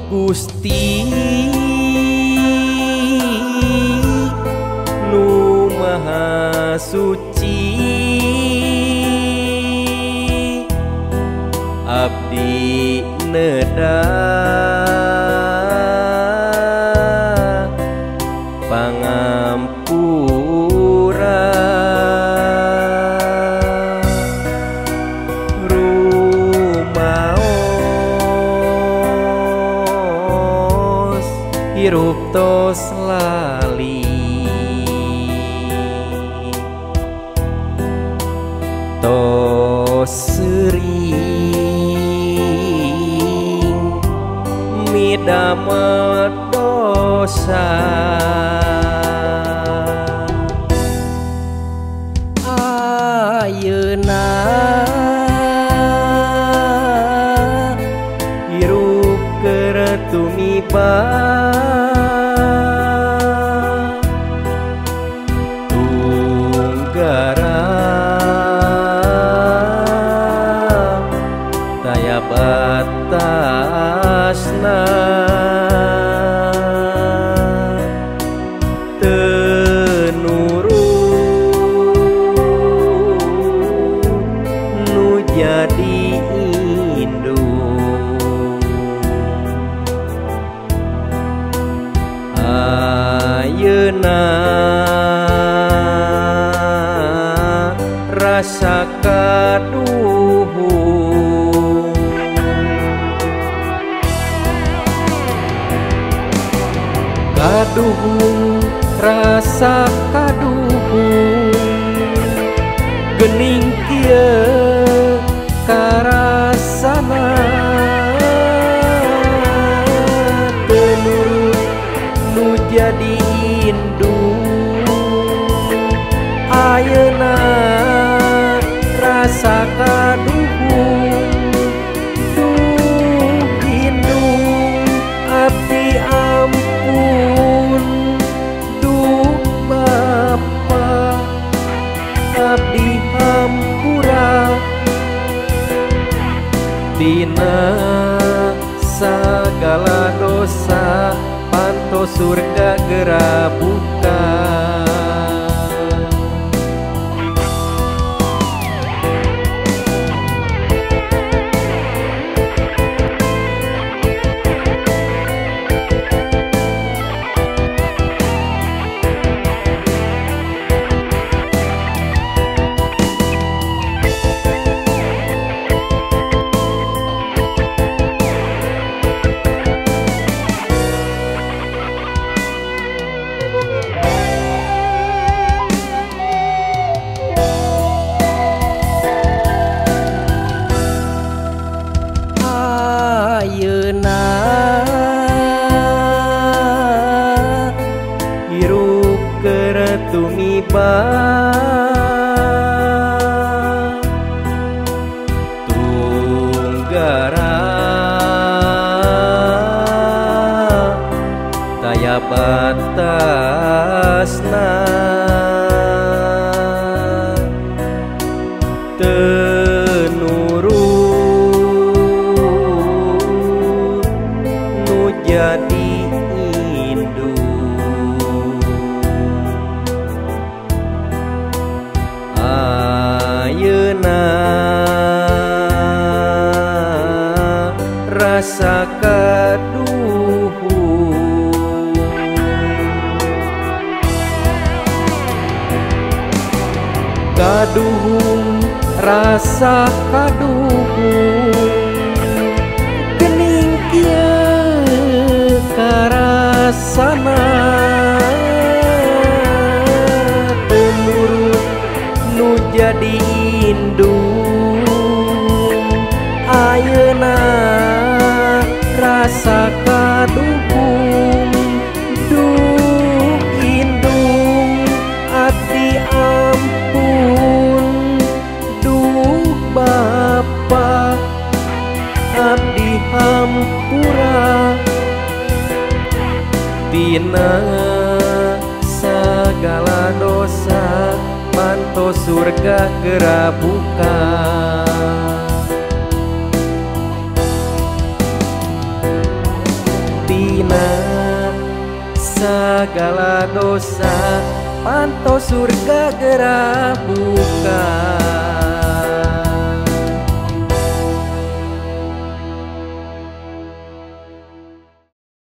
Gusti nu Maha Suci, abdi neda pangampura rumaos hirup tos lali tos sering midamel dosa. Ayeuna hirup keur tumiba tunggara taya batasna teu nurut nu jadi indung. Ayeuna rasa kaduhung, kaduhung rasa kaduhung gening kieu karasana teu nurut nu jadi indung. Ayeuna rasa kaduhung, duh indung abdi ampun, duh Bapa abdi hampura tina sagala dosa panto surga gera buka. Ayeuna hirup keur tumiba tunggara taya batasna teu nurut nu jadi indung. Ayeuna rasa kaduhung, kaduhung rasa kaduhung gening kieu karasana teu nurut nu jadi indung. Ayeuna rasa kaduhung. Segala dosa panto surga geura buka. Tina segala dosa panto surga geura buka.